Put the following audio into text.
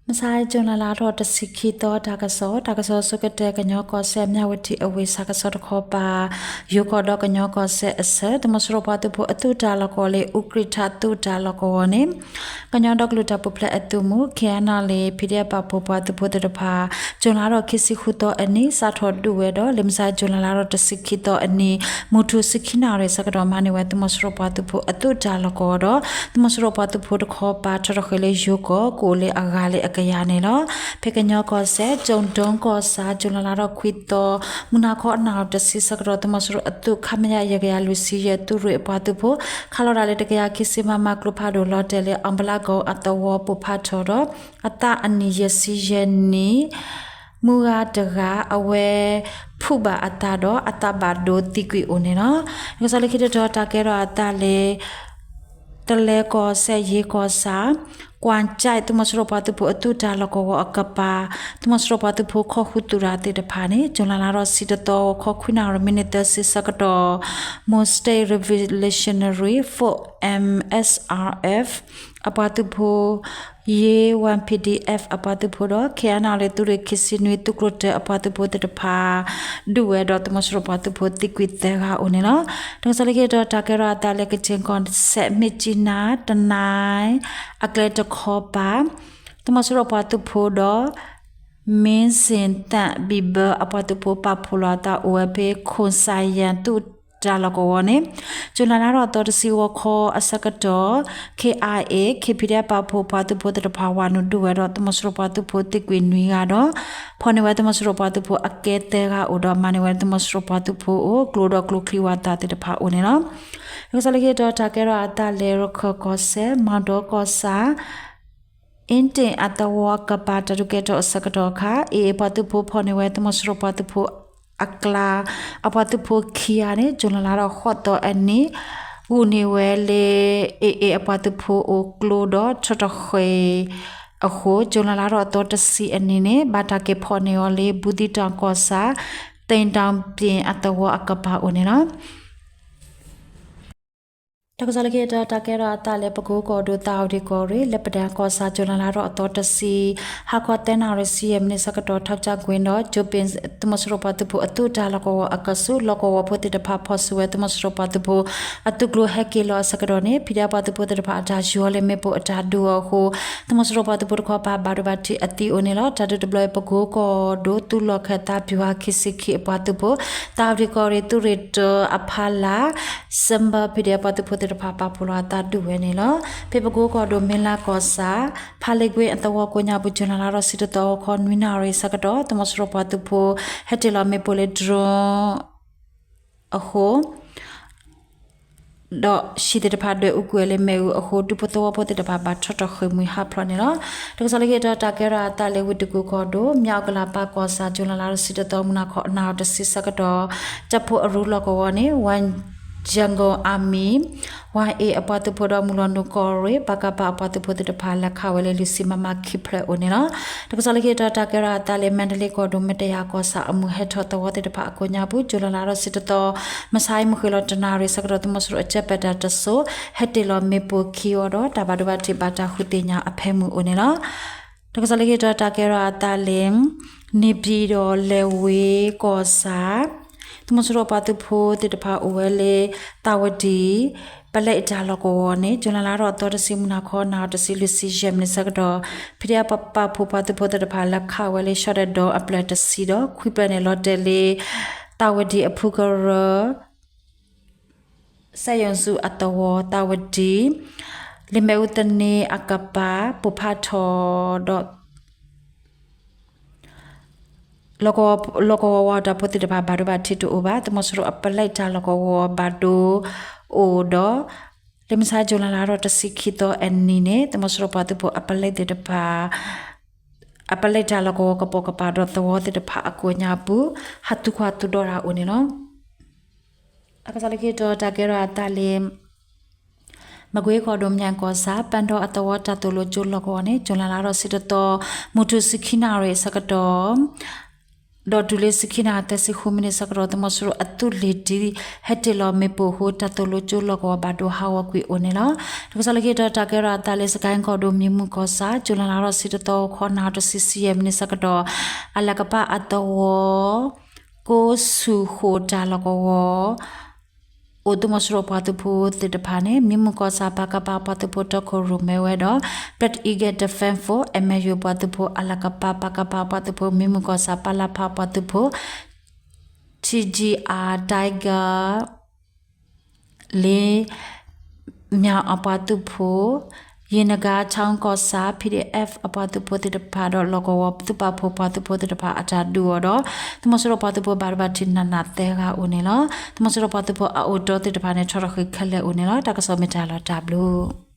မဆါ ကၠူၤလါလါထီၣ်တဆံခံသီ တၢ်ကစီၣ်, တၢ်ကစီၣ်ဆိကတၢၢ် ကညီကီၢ်စဲၣ် မၠၣ်ဝတံၣ်အဝ့ၢ် ဆၣ်ကဆီတခီပၤ ယိၤကီၢ်ဒီးကညီကီၢ်စဲၣ်အဆၢ သုးမီၤစိရိၤပှၤသုးဖိအသုးတၢ်လီၢ်ကဝီၤလၢ အူကြံၣ်ထးသုးတၢ်လီၢ်ကဝီၤန့ၣ် ကညီဒီကလုာ်တၢ်ပူၤဖျဲးအသုးမုၢ် ခ့ၣ်အဲၣ်နီၣ်လ့ၣ် ဖံးဒဲးပာ်ဖှိၣ်ပှၤသုးဖိသ့ၣ်တဖၣ် ကၠူၤလါထီၣ်ခံဆံဃုသီအနံၤ စးထီၣ်ဒုးဝဲဒီး လၢမဆါ ကၠူၤလါလါထီၣ်တဆံခံသီအနံၤ မုၢ်ထူၣ်ဆံခံနၣ်ရံၣ်ဆၢကတီၢ် မၤန့ၢ်ဝဲသုးမီၤစိရိၤပှၤသုးဖိအသုးတၢ်လီၢ်ကဝီၤဒီး သုးမီၤစိရိၤပှၤသုးဖိတခီပၤ ထီၣ်ထီၣ်ဃ့ၢ်လၢယိၤကီၢ် ကအိၣ်လၢအဂၤလၢအကယၤန့ၣ်လီၤ. ဖဲကညီကီၢ်စဲၣ် ကၠိၣ်ဒိကီၢ်ဆၣ် ကၠူၤလါလါထီၣ်ခွံသီ မုၢ်နၤခီအနၣ်ရံၣ်တဆံဆၢကတီၢ် သုးမီၤစိရိၤအသုး ခမရ ယဲၢ်ကယၤလွံၢ်ဆံယဲၢ် သုးရ့ၣ်အပှၤသုးဖိ ခးလီၤတၢ်လၢတကယၤခံဆံ မမ ကျိဖးဒိၣ်လီၤတဲာ်လၢ အီဘလးကီၢ်အသဝီပိၢ်ဖးထီၣ်ဒီး အသးအနံၣ်ယဲၢ်ဆံယဲၢ်နံၣ် မုၢ်ဂၤတဂၤ အဝဲဖုးဘၣ်အသးဒီး အသးဘၣ်ဒိသံကွံာ်အိၣ်န့ၣ်လီၤ. တၢ်ကစီၣ်လၢခံတတီၤ တၢ်ကဲထီၣ်အသးလၢ တလဲၤကီၢ်စဲၣ် ယ့ၤကီၢ်ဆၣ် ကွၢ်ကၠဲး သုးမီၤစိရိၤပှၤသုးဖိအသုးတၢ်လီၢ်ကဝီၤအကပၤ သုးမီၤစိရိၤပှၤသုးဖိခီၣ်ဃုာ်သုးရၣ်သ့ၣ်တဖၣ်န့ၣ် ကၠူၤလါလါထီၣ်ဆံတသီ ဂီၤခီခွံနၣ်ရံၣ် မံးနံးသၢဆံဆၢကတီၢ် Mon State Revolutionary Force M S R F အပှၤသုးဖိ ယ့ၤ Y P D F အပှၤသုးဖိဒီး ခ့ၣ်အဲၣ်နီၣ်လ့ၣ် သုးရ့ၣ်ခံဆံနွံ သုးကျိၤတၢၢ်အပှၤသုးဖိသ့ၣ်တဖၣ် ဒုးဝဲဒီးသုးမီၤစိရိၤပှၤသုးဖိသံကွံာ်သၢဂၤအိၣ်န့ၣ်လီၤ. တၢ်ကစီၣ်လၢခံတတီၤ တၢ်ကဲထီၣ်အသးလၢ ကချင်ကီၢ်စဲၣ် မြစ်ကြီးနား တန အကျဲတခီပၤ သုးမီၤစိရိၤပှၤသုးဖိဒီး မ့ၣ်စ့ၣ်သၣ်ဘံၣ်ဘၢအပှၤသုးဖိပာ်ဖှိၣ်လီၤအသးအိၣ်ဝဲဖဲ ခိၣ်စၣ်ယၣ်သုးတၢ်လီၢ်ကဝီၤန့ၣ် ကၠူၤလါလါထီၣ်သီတဆံဂီၤခီအဆၢကတီၢ် K I A K P D F ပာ်ဖှိၣ်ပှၤသုးဖိသ့ၣ်တဖၣ် ဝးနုာ်ဒုးဝဲဒီး သုးမီၤစိရိၤပှၤသုးဖိသံကွံာ်နွံဂၤဒီး ဖီၣ်န့ၢ်ဝဲသုးမီၤစိရိၤပှၤသုးဖိအကဲသၢဂၤအိၣ်ဒီး မၤန့ၢ်ဝဲသုးမီၤစိရိၤပှၤသုးဖိအိၣ် ကျိဒီးကျိချံဝးသးသ့ၣ်တဖၣ်အိၣ်န့ၣ်လီၤ. တၢ်ကစီၣ်လၢခံတတီၤ တၢ်ကဲထီၣ်အသးလၢ ရခၢၣ်ကီၢ်စဲၣ် မီၤဒီကီၢ်ဆၣ် အ့တ့ၣ်အသဝီကပၤ တၢ်ဒုးကဲထီၣ်အဆၢကတီၢ်အခါ A A ပှၤသုးဖိဖီၣ်န့ၢ်ဝဲ သုးမီၤစိရိၤပှၤသုးဖိအကျါ အပှၤသုးဖိခံဂၤန့ၣ် ကၠူၤလါလါထီၣ်ဃိးသီအနံၤ ဂုာ်န့ၢ်ဝဲလၢ A A အပှၤသုးဖိအိၣ်ကျိဒီးထီၣ်ထီၣ်ဃ့ၢ်အဃိ ကၠူၤလါလါထီၣ်အသီတဆံအနံၤန့ၣ် ဘၣ်တၢ်က့ၤဖီၣ်န့ၢ်အီၤလၢ ဘူးသံးတီၣ်ကီၢ်ဆၣ် သ့ၣ်တီၣ်ပ့ၣ်အသဝီအကပၤအိၣ်န့ၣ်လီၤ. တၢ်ကစီၣ်လၢခံတတီၤ တၢ်ကဲထီၣ်အသးလၢ ပကိကီၢ်ဒိၣ် သၣ်ဝဒံၣ်ကီၢ်ရ့ၣ် လၢပဒၢၣ်ကီၢ်ဆၣ် ကၠူၤလါလါထီၣ်အသီတဆံ ဟါခီသၢနၣ်ရံၣ်ဆံယဲၢ်မံးနံးဆၢကတီၢ် ထီကၠၣ်ကွ့ၣ်ဒီး ကၠိပ့ၣ် သုးမီၤစိရိၤပှၤသုးဖိအသုးတၢ်လီၢ်ကဝီၤအကဆူး လီၢ်ကဝီၤဖိသ့ၣ်တဖၣ် ဖီၣ်ဆူၣ်ဝဲ သုးမီၤစိရိၤပှၤသုးဖိ အသုးကျိၤဟဲက့ၤလီၤအဆၢကတီၢ်န့ၣ် ဖံးဒဲးပှၤသုးဖိသ့ၣ်တဖၣ် အတၢ်ယူၤအီၤလၢမ့ၣ်ပိၢ်အတၢ်ဒုးအီၤအဃိ သုးမီၤစိရိၤပှၤသုးဖိတခီပၤ ဘၣ်ဒိဘၣ်ထံးအသံအိၣ်န့ၣ်လီၤ. တၢ်ဒုးတဘျီအံၤ ပကိကီၢ်ဒိၣ် သုးလီၢ်ခၢၣ်သးဗျူဟာခံဆံခံအပှၤသုးဖိ သၣ်ဝဒံၣ်ကီၢ်ရ့ၣ် သုးရ့ၣ်တၢအဖီလာ် စ့ဘၢ ဖံးဒဲးပှၤသုးဖိသ့ၣ်တဖၣ် ပာ်ဖှိၣ်လီၤအသးဒုးဝဲန့ၣ်လီၤ. ဖဲပကိကီၢ်ဒိၣ် မ့လးကီၢ်ဆၣ် ဖးလ့ကွ့အသဝီကိးညါပူၤ ကၠူၤလါလါထီၣ်ဆံတသီ ဂီၤခီနွံနၣ်ရံၣ်ဆၢကတီၢ် သုးမီၤစိရိၤပှၤသုးဖိ ဟဲတ့ၢ်လီၤမ့ၣ်ပိၢ်လၢ drone အဃိ ဒီးဟံၣ်သ့ၣ်တဖၣ်ဒွဲၣ်အူကွံာ်ဝဲလၢမ့ၣ်အူအဃိ ဒူဖိသဝီဖိသ့ၣ်တဖၣ် ဘၣ်ထီၣ်ထီၣ်ဃ့ၢ်မှံဟးဖျိးန့ၣ်လီၤ. တၢ်ကစီၣ်လၢခံတတီၤ တၢ်ကဲထီၣ်အသးလၢ ဝ့ၢ်တကူၣ်ကီၢ်ဒိၣ် မၠၣ်အူကလၤပၢ်ကီၢ်ဆၣ် ကၠူၤလါလါထီၣ်ဆံတသီ မုၢ်နၤခီအနၣ်ရံၣ်တဆံဆၢကတီၢ် ကၠၣ်ဖိအရူလီၢ်ကဝီၤန့ၣ် One Yangon Army Y A အပှၤသုးဖိဒီး မုၢ်လီၤနုာ်ကီၢ်ရ့ၣ် ပကဖ အပှၤသုးဖိသ့ၣ်တဖၣ် လဲၤခးဝဲလၢ လွံၢ်ဆံ မမ ခံဖျၢၣ်အိၣ်န့ၣ်လီၤ. တၢ်ကစီၣ်လၢခံတတီၤ တၢ်ကဲထီၣ်အသးလၢ မါဒလ့ကီၢ်ဒိၣ် မ့ၢ်တယာ်ကီၢ်ဆၣ် အမုၢ်ဟဲထီၣ်သဝီသ့ၣ်တဖၣ်အကိးညါပူၤ ကၠူၤလါလါထီၣ်ဆံတသီ မုၢ်ဆါအံၤ မုၢ်ဃ့ၢ်လီၤတနၣ်ရံၣ်ဆၢကတီၢ် သုးမီၤစိရိၤအကၠဲးပၢၣ်တၢ်တစိၤ ဟဲတ့ၢ်လီၤမ့ၣ်ပိၢ်ခံအီၤဒီး တၢ်ဘၣ်ဒိဘၣ်ထံးဘၣ်တၢ်ဃုသ့ၣ်ညါအဖၢမုၢ်အိၣ်န့ၣ်လီၤ. တၢ်ကစီၣ်လၢခံတတီၤ တၢ်ကဲထီၣ်အသးလၢ န့ၣ်ပၠံၣ်ဒီးလဲၤဝ့ၤကီၢ်ဆၣ် သုးမီၤစိရိၤပှၤသုးဖိသ့ၣ်တဖၣ်အိၣ်ဝဲလၢ သၣ်ဝဒံၣ် ပလဲအတၢ်လီၢ်ကဝီၤန့ၣ် ကၠူၤလါလါထီၣ်အသီတဆံ မုၢ်နၤခီ နၣ်ရံၣ်တဆံ လွံၢ်ဆံယဲၢ်မံးနံးဆၢကတီၢ် ဖံးဒဲးပာ်ဖှိၣ်ပှၤသုးဖိသ့ၣ်တဖၣ် လဲၤခးဝဲလၢ ရှီၣ်ဒဲၣ်ဒီအဖျၢၣ်တဆံဒီး ခွံဖျၢၣ်န့ၣ် လီၤတဲာ်လၢ သၣ်ဝဒံၣ်အဖုကရၢ စဲယိၣ်စူအသဝီ သၣ်ဝဒံၣ် လၢမ့ၣ်အူသန့အကပၤ ပိၢ်ဖးထီၣ်ဒီး လီၢ်ကဝီၤဝးတၢ်ဖိသ့ၣ်တဖၣ် ဘၣ်ဒိဘၣ်ထံးတအိၣ်ဘၣ်. သုးမီၤစိရိၤအပလဲတၢ်လီၢ်ကဝီၤဘၣ်ဒိအိၣ်ဒီး လၢမုၢ်ဆါ ကၠူၤလါလါထီၣ်တဆံခံသီအနံၤန့ၣ် သုးမီၤစိရိၤပှၤသုးဖိအပလဲသ့ၣ်တဖၣ် အပလဲတၢ်လီၢ်ကဝီၤကပိာ်ကပၤဒီးသဝီသ့ၣ်တဖၣ်အကိးညါပူၤ ဟးသူၣ်ခွါသူၣ်ဒီတၢ်အိၣ်န့ၣ်လီၤ. အကစီၣ်လၢခံတတီၤ တၢ်ကဲထီၣ်အသးလၢ မကွ့ကီၢ်ဒိၣ် မၠဲၣ်ကီၢ်ဆၣ် ပၣ်ဒီအသဝီတၢ်သိၣ်လိကၠိလီၢ်ကဝီၤန့ၣ် ကၠူၤလါလါထီၣ်ဆံတသီ မုၢ်ထူၣ်ဆံခံနၣ်ရံၣ်အဆၢကတီၢ် ဒီးတုၤလၢဆံခံနၣ်ရံၣ်သၢဆံဃုမံးနံးဆၢကတီၢ် သုးမီၤစိရိၤအသုးလ့ၤဒု ဟဲတ့ၢ်လီၤမ့ၣ်ပိၢ်အဃိ တၢ်သိၣ်လိကၠိလီၢ်ကဝီၤဘၣ်ဒိဟးဂီၤကွံာ်အိၣ်န့ၣ်လီၤ. တၢ်ကစီၣ်လၢခံတီၤ တၢ်ကဲထီၣ်အသးလၢ စကဲၣ်ကီၢ်ဒိၣ် မံမုၢ်ကီၢ်ဆၣ် ကၠူၤလဲလါထီၣ်ဆံတသီ ခီနၣ်ရံၣ်တဆံဆံယဲၢ်မံးနံးဆၢကတီၢ် အလၤကပၣ်အသဝီ ကိးဆူၣ်ဃိၣ်တၢ်လီၢ်ကဝီၤ အိၣ်သုးမီၤစိရိၤပှၤသုးဖိသ့ၣ်တဖၣ်န့ၣ် မံမုၢ်ကီၢ်ဆၣ် ပကဖ ပှၤသုးဖိတီခိၣ်ရိၣ်မဲဝဲဒီး Black Eagle Defense Force အမ့ၢ်ယိၤပှၤသုးဖိ အလၤကပၣ် ပကဖ ပှၤသုးဖိ မံမုၢ်ကီၢ်ဆၣ် ပလဖ ပှၤသုးဖိ ထံကၠံအၤ Tiger လ့ မၠၣ်အပှၤသုးဖိ ယ့နဂါ ချောင်းကီၢ်ဆၣ် ပီၣ်ဒံၣ်အဲၣ်ၣ် အပှၤသုးဖိသ့ၣ်တဖၣ်ဒီး လီၢ်ကဝီၤသုးပာ်ဖှိၣ်ပှၤသုးဖိသ့ၣ်တဖၣ်အတၢ်ဒုးအီၤဒီး သုးမီၤစိရိၤပှၤသုးဖိဘၣ်ဒိဘၣ်ထံးနးနးသၢဂၤအိၣ်န့ၣ်လီၤ. သုးမီၤစိရိၤပှၤသုးဖိအအိၣ်တီသ့ၣ်တဖၣ်န့ၣ် ထီထီၣ်ဃ့ခဲလၢာ်အိၣ်န့ၣ်လီၤ. တၢ်ကစီၣ်မ့ၢ်တၢ်လီၤတၢ်ဘျုး